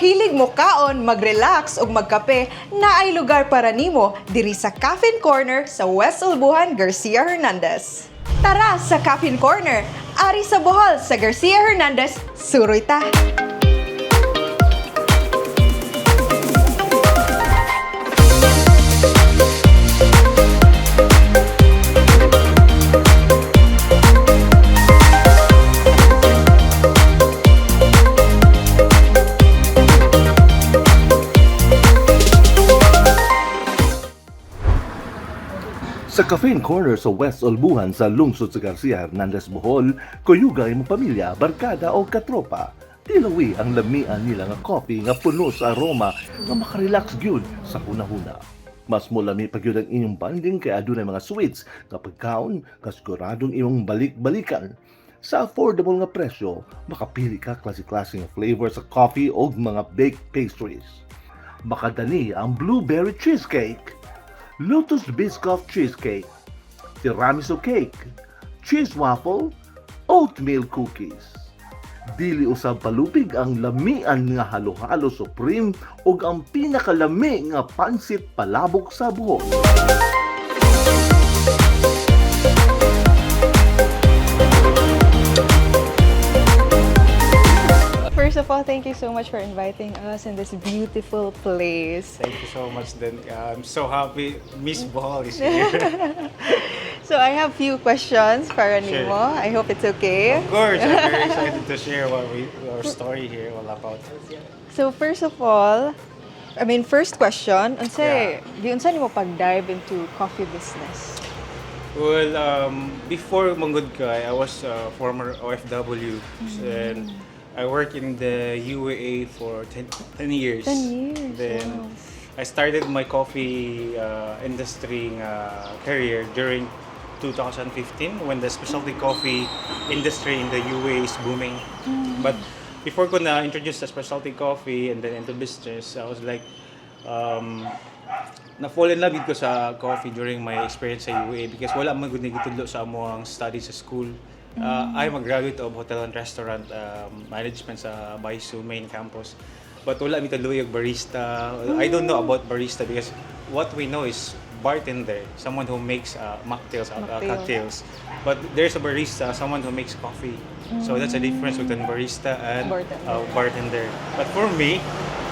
Hilig mo kaon, mag-relax ug magkape, naay lugar para nimo diri sa Caffeine Corner sa West Ulbuhan, Garcia Hernandez. Tara sa Caffeine Corner, ari sa Bohol sa Garcia Hernandez, suroy ta! Sa Caffeine Corner sa West Olbuhan sa lungsod sa Garcia Hernandez, Bohol, kuyuga imong pamilya, barkada o katropa. Tilawi ang lamian nila nga coffee nga puno sa aroma nga makarelax gyud sa hunahuna. Mas molami pa gyud ang inyong bonding kay adunay mga sweets nga pagkaon nga siguradong imong balik-balikan. Sa affordable nga presyo, makapili ka klase-klase nga flavor sa coffee o mga baked pastries. Makadani ang blueberry cheesecake, Lotus Biscoff Cheesecake, Tiramisu Cake, Cheese Waffle, Oatmeal Cookies. Dili usab palupig ang lamian nga halo-halo supreme ug ang pinakalami nga pansit palabok sa Bohol. First of all, thank you so much for inviting us in this beautiful place. Thank you so much then. I'm so happy Miss Bohol is here. So I have few questions para Sure. nimo. I hope it's okay. Of course, I'm very excited to share what we our story here all about. So first of all, I mean, first question, unsay giunsa nimo pag-dive into coffee business? Well, before manggod kay, I was a former OFW and I worked in the UAE for 10 years. 10 years, Then wow. I started my coffee industry career during 2015 when the specialty coffee industry in the UAE is booming. But before ko na introduce the specialty coffee and then into business, I was like, na fall in love ko sa coffee during my experience sa UAE because wala man gud gitudlo sa among study sa school. I'm a graduate of hotel and restaurant management sa Baisu main campus. But wala mi tudlo og barista. I don't know about barista because what we know is bartender, someone who makes mocktails, Mocktail. Cocktails. But there's a barista, someone who makes coffee. So that's the difference between barista and Bartender. Bartender. But for me,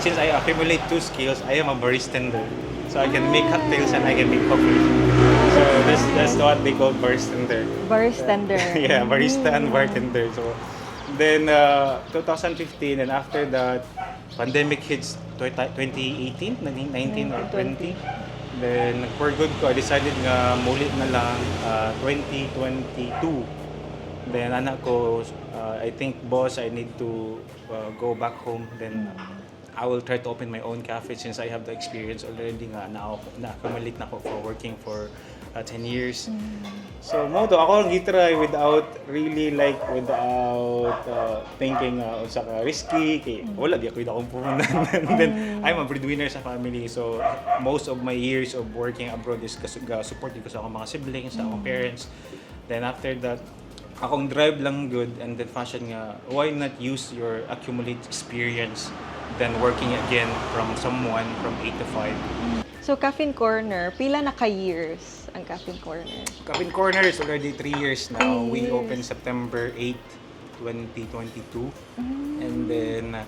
since I accumulate two skills, I am a baristender. So I can make cocktails and I can make coffee. So that's what they call baristender. Bartender. Yeah, barista and bartender. So then 2015, and after that pandemic hits 2018, 19 or 20. Then for good ko, I decided nga muli na lang 2022. Then anak ko, I think, "Boss, I need to go back home. Then I will try to open my own cafe since I have the experience already nga na na-accumulate na ko for working for 10 years." So mao to ako ang gitry without really like without thinking unsa ka risky kay wala di ako akong puhunan. And then I'm a breadwinner sa family, so most of my years of working abroad is support ko sa akong mga siblings, sa akong parents. Then after that, akong drive lang good and then fashion nga why not use your accumulate experience than working again from someone from 8 to 5. So Caffeine Corner, pila na ka years ang Caffeine Corner? Caffeine Corner is already 3 years now. 3 We years. opened September 8, 2022. And then,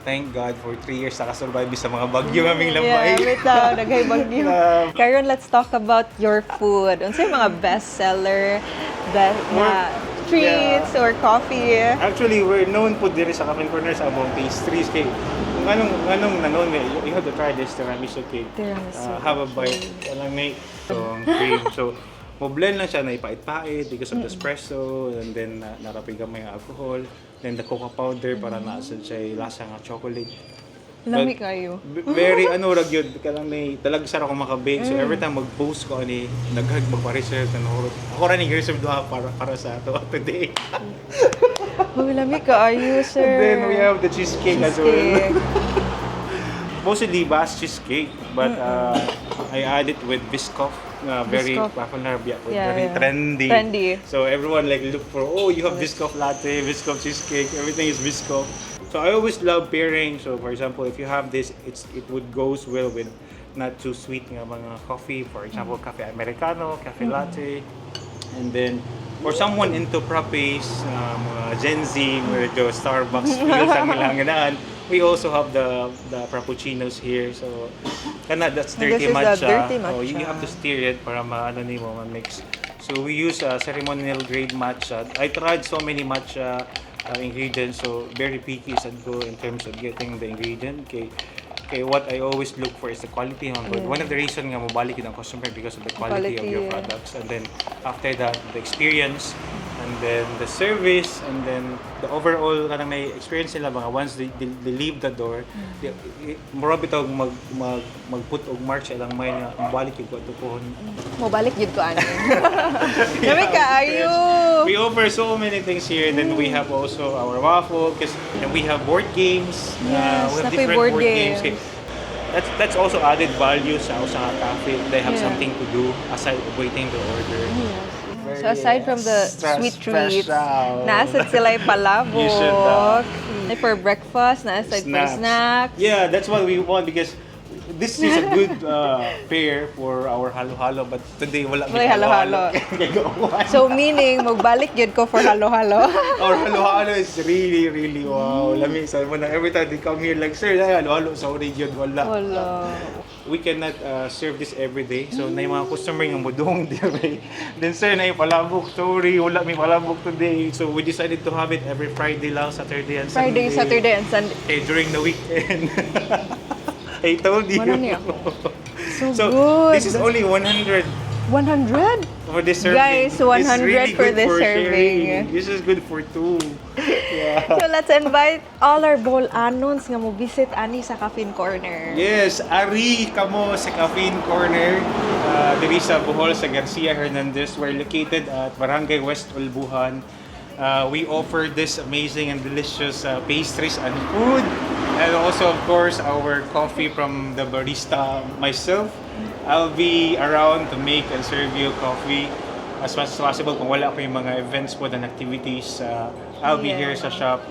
thank God for 3 years nakasurvive sa mga bagyo kaming lambay. Yeah, wait lang, naghay bagyo. Karon, let's talk about your food. Unsay mga best seller, best na treats or coffee? Actually, we're known po diri sa Caffeine Corner sa among pastries. Kay, kung anong nanon, eh, you have to try this tiramisu cake. Tiramisu. Have a bite. Walang may so, ang cream. So, mo-blend lang siya na ipait-pait because of the espresso and then narapig gamay ang alcohol. Then the cocoa powder para naasad siya yung lasa nga chocolate. Lami But kayo. Very ano ra gyud, kanang may talagsa ra ko makabake. So every time mag-post ko ani, naghag magpa-reserve na nahurot. Ako ra ni reserve duha para sa ato today. Oh, lami kaayo, sir. And then we have the cheesecake, as well. Cheesecake. Mostly Basque cheesecake, but I add it with Biscoff. Very Biscoff. popular, yeah, very trendy. Trendy. So everyone like look for, "Oh, you have Biscoff latte, Biscoff cheesecake, everything is Biscoff." So I always love pairing. So for example, if you have this, it would goes well with not too sweet nga mga coffee. For example, cafe americano, cafe latte. And then for someone into frappes, mga Gen Z, medyo Starbucks feels ang ilang ganaan, we also have the frappuccinos here. So kana, that's And dirty this is the matcha. dirty Oh, you matcha. have to stir it para maano nimo, ma-mix. So we use ceremonial grade matcha. I tried so many matcha ingredients, so very picky sad ko in terms of getting the ingredient. Kay what I always look for is the quality man gud. One of the reason nga mobalik gyud ang customer because of the quality of your Quality, yeah. products, and then after that, the experience, and then the service, and then the overall kanang may experience nila mga once they leave the door, mura bitaw mag magput og mark sa ilang mind nga mobalik gyud ko adto pohon. Mobalik jud ko ani. Lami kaayo. We offer so many things here. Then we have also our waffle, 'cause and we have board games. Yes, We have naa poy different board board games. games. That's also added value sa usa ka cafe. They have something to do aside of waiting to order. So aside from the Stress sweet treats, special. naa sad sila palabok. You should, Naa for breakfast, naa sad for snacks. Yeah, that's what we want because this is a good pair for our halo-halo, but today wala Walay halo-halo. Kay gauwan. So meaning magbalik gyud ko for halo-halo. Our halo-halo is really, really wow. Lami sa mo na every time they come here like, "Sir, ay, halo-halo, sorry yun, wala." Wala. We cannot serve this every day. So, na yung mga customer nga mudong dire. Then, "Sir, na yung palabok, sorry, wala may palabok today." So, we decided to have it every Friday lang, Saturday and Friday, Sunday. Saturday, and Sunday. Okay, during the weekend. I told you. Wala niya ako. So, So, good. this is only 100 100? for this serving. Guys, It's 100 really for good this serving. Sharing. This is good for two. Yeah. So let's invite all our Bohol-anons nga mo visit ani sa Caffeine Corner. Yes, ari kamo sa Caffeine Corner, diri sa Bohol sa Garcia Hernandez. We're located at Barangay West Ulbuhan. We offer this amazing and delicious pastries and food. And also, of course, our coffee from the barista myself. I'll be around to make and serve you coffee as much as possible. Kung wala ko yung mga events po and activities, I'll be here sa shop.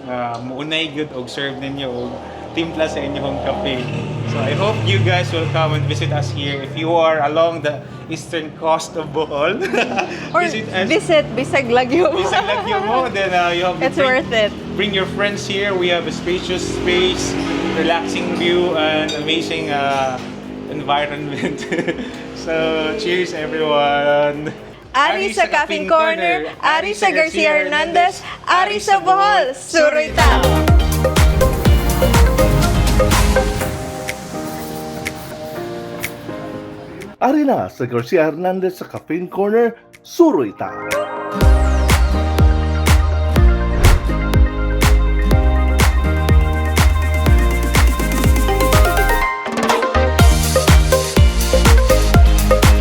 Muunay gyud og serve ninyo og timpla sa inyong kape. So I hope you guys will come and visit us here. If you are along the eastern coast of Bohol, Or visit us. visit bisag lagyo mo. Bisag lagyo mo, then you have to It's worth it. bring your friends here. We have a spacious space, relaxing view, and amazing environment. So cheers, everyone! Ari sa Caffeine Corner, ari sa Garcia Hernandez, ari sa Bohol, suroy ta! Ari na sa Garcia Hernandez sa Caffeine Corner, suroy ta!